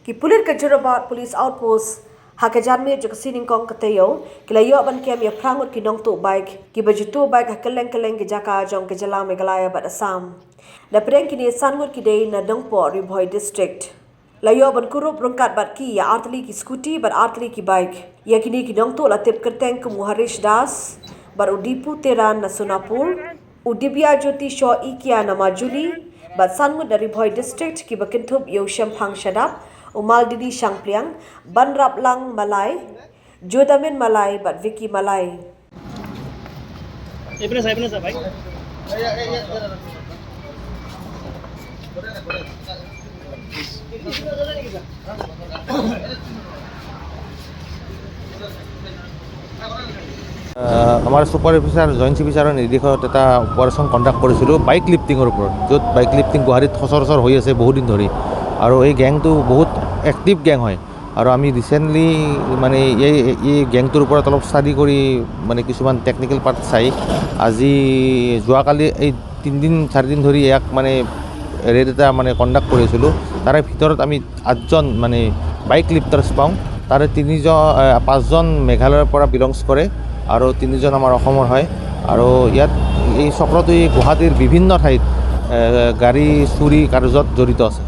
Ki pulir ke Jurabat Police Outpost ha ke janmir jo sining kong keteyo ki la yo ban kem ya prangut ki nong tu bike ki bajutu bike ha keleng keleng ki jaka jong ke jala Meghalaya bat Assam. La preng ki ni sangut ki dei na Dongpo Ribhoi district. La yo ban kurup rungkat bat ki ya artli ki scooty bat artli ki bike. Ya kini ki nong tu la tip kerteng ke Muharish Das bat Udipu Teran na Sonapur, Udibya Jyoti Shaw Ikia na Majuli bat sangut dari Bhoi district ki bakintup Yosham Phang Shadap, Umaldidi Shangpliang, Banrap Lang Malai, Jodamin Malai bat Vicky Malai. এইপিনে চা ভাই। আমাৰ super officer joint chief অফিচাৰৰ নিৰ্দেশত এটা operation conduct কৰিছিলোঁ bike লিফটিঙৰ ওপৰত, য'ত bike lifting গুৱাহাটীত সচৰাচৰ হৈ আছে বহুদিন ধৰি আৰু এই গেংটো বহুত এক্টিভ গেং হয়। আৰু আমি ৰিচেণ্টলি মানে এই গেংটোৰ ওপৰত অলপ ষ্টাডি কৰি মানে কিছুমান টেকনিকেল পাৰ্ট চাই আজি যোৱাকালি এই 3 দিন 4 দিন ধৰি ইয়াক মানে ৰেড এটা মানে কণ্ডাক্ট কৰিছিলোঁ। তাৰে ভিতৰত আমি 8জন মানে বাইক লিফটাৰ্ছ পাওঁ। তাৰে তিনিজন, পাঁচজন মেঘালয়ৰ পৰা বিলংছ কৰে আৰু তিনিজন আমাৰ অসমৰ হয়। আৰু ইয়াত এই চক্ৰটোৱে গুৱাহাটীৰ বিভিন্ন ঠাইত গাড়ী চুৰি কাৰ্যত জড়িত আছে।